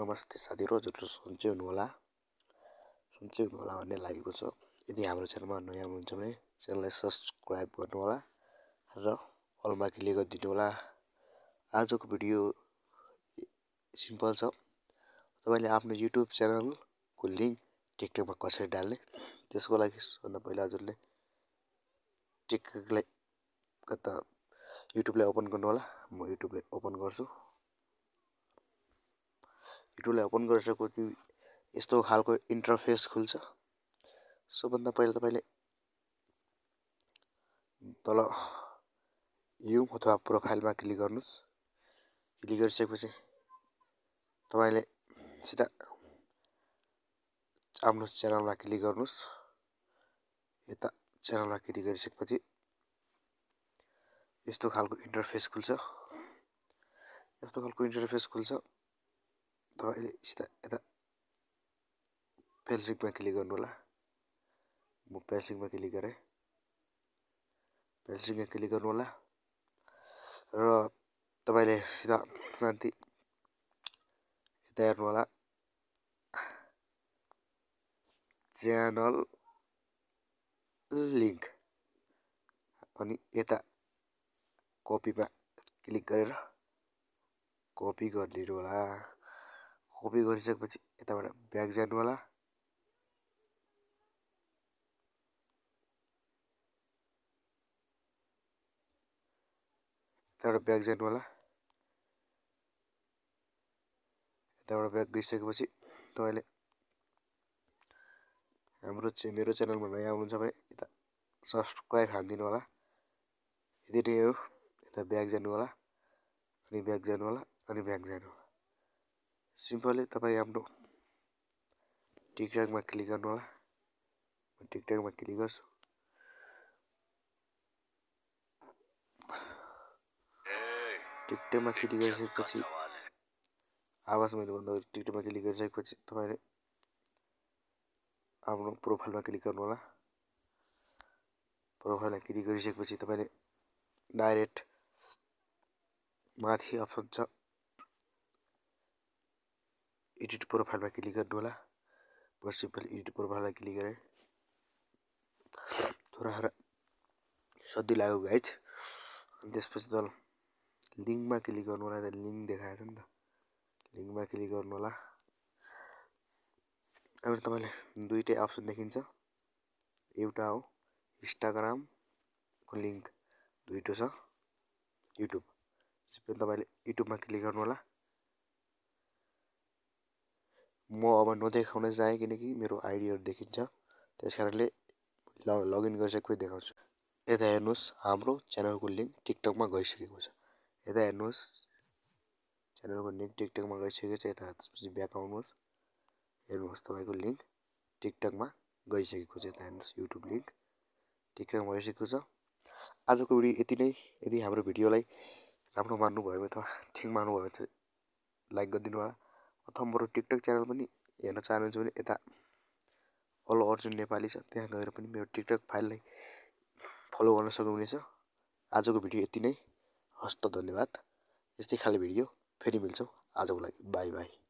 नमस्ते साथीहरु, हजुरहरु सन्चै हुनुहोला भन्ने लागेको छ। यदि हाम्रो च्यानलमा नयाँ हुनुहुन्छ भने च्यानललाई सब्स्क्राइब गर्नुहोला र अलमा क्लिक गरिदिनु होला। आजको भिडियो सिम्पल छ। तपाईले आफ्नो युट्युब च्यानलको लिंक टिकटकमा कसरी डाल्ने त्यसको लागि सबभन्दा पहिला हजुरले टिकटकलाई युट्युबलाई ओपन गर्नु होला। म युट्युबलाई ओपन गर्छु। युट्युबलाई ओपन गरेपछि यस्तो खालको इन्टरफेस खुल्छ। सबभन्दा पहिला तपाईले तल यु अथवा प्रोफाइलमा क्लिक गर्नुस्। क्लिक गरिसकेपछि तपाईले सिधा आफ्नो च्यानलमा क्लिक गर्नुस्। यता च्यानलमा क्लिक गरिसकेपछि यस्तो खालको इन्टरफेस खुल्छ। तपाईले सिधा यता पेलसिकमा क्लिक गर्नु होला। म पेलसिकमा क्लिक गरे। पेलसिकमा क्लिक गर्नु होला र तपाईले सिधा शान्ति यता हेर्नु होला। च्यानल लिंक अनि यता कपीमा क्लिक गरेर कपी गरिदिनु होला। कपी गरिसकेपछि यताबाट ब्याक जानु होला। यताबाट ब्याक जानु होला। यताबाट ब्याक गइसकेपछि तपाईले मेरो च्यानलमा नयाँ हुनुहुन्छ भने यता सब्स्क्राइब हान्दिनु होला। यति नै हो। यता ब्याक जानु होला अनि ब्याक जानु होला अनि ब्याक जानु होला। सिम्पली तपाई आफ्नो टिकटकमा क्लिक गर्नु होला। म टिकटकमा क्लिक गर्छु। टिकटकमा क्लिक गरिसकेपछि आवाज मैले बन्द गरे। टिकटकमा क्लिक गरिसकेपछि तपाईले आफ्नो प्रोफाइलमा क्लिक गर्नु होला। प्रोफाइलमा क्लिक गरिसकेपछि तपाईले डाइरेक्ट माथि अप्सन छ एडिट प्रोफाइलमा क्लिक गर्नु होला। म सिम्पली एडिट प्रोफाइलमा क्लिक गरे। थोडा सजिलो लाग्यो गाइज। अनि त्यसपछि तल लिंकमा क्लिक गर्नु होला। लिंक देखाएको छ नि त। लिंकमा क्लिक गर्नु होला। अब तपाईले दुईटै अप्सन देखिन्छ। एउटा हो इन्स्टाग्रामको लिंक, दुईटो छ युट्युब। सिम्पली तपाईले युट्युबमा क्लिक गर्नु होला। म अब नदेखाउन चाहे किनकि मेरो आइडीहरु देखिन्छ। त्यसकारणले लगइन गरिसकेपछि देखाउँछु। यता हेर्नुस् हाम्रो च्यानलको लिंक टिकटकमा गइसकेको छ। यता हेर्नुस् च्यानलको लिंक टिकटकमा गइसकेको छ। यता त्यसपछि ब्याक आउनुस्। हेर्नुस् तपाईको लिंक टिकटकमा गइसकेको छ। यता हेर्नुस् युट्युब लिंक टिकटकमा गइसकेको छ। आजको भिडियो यति नै। यदि हाम्रो भिडियोलाई राम्रो मान्नु भयो अथवा ठिक मान्नु भयो भने लाइक गरिदिनु होला। अथवा मेरो टिकटक च्यानल पनि हेर्न चाहनुहुन्छ भने यता अल्लु अर्जुन नेपाली छ। त्यहाँ गएर पनि मेरो टिकटक फाइललाई फलो गर्न सक्नुहुनेछ। आजको भिडियो यति नै। हस्त धन्यवाद। यस्तै खाले भिडियो फेरि मिल्छौँ। आजको लागि बाइ बाइ।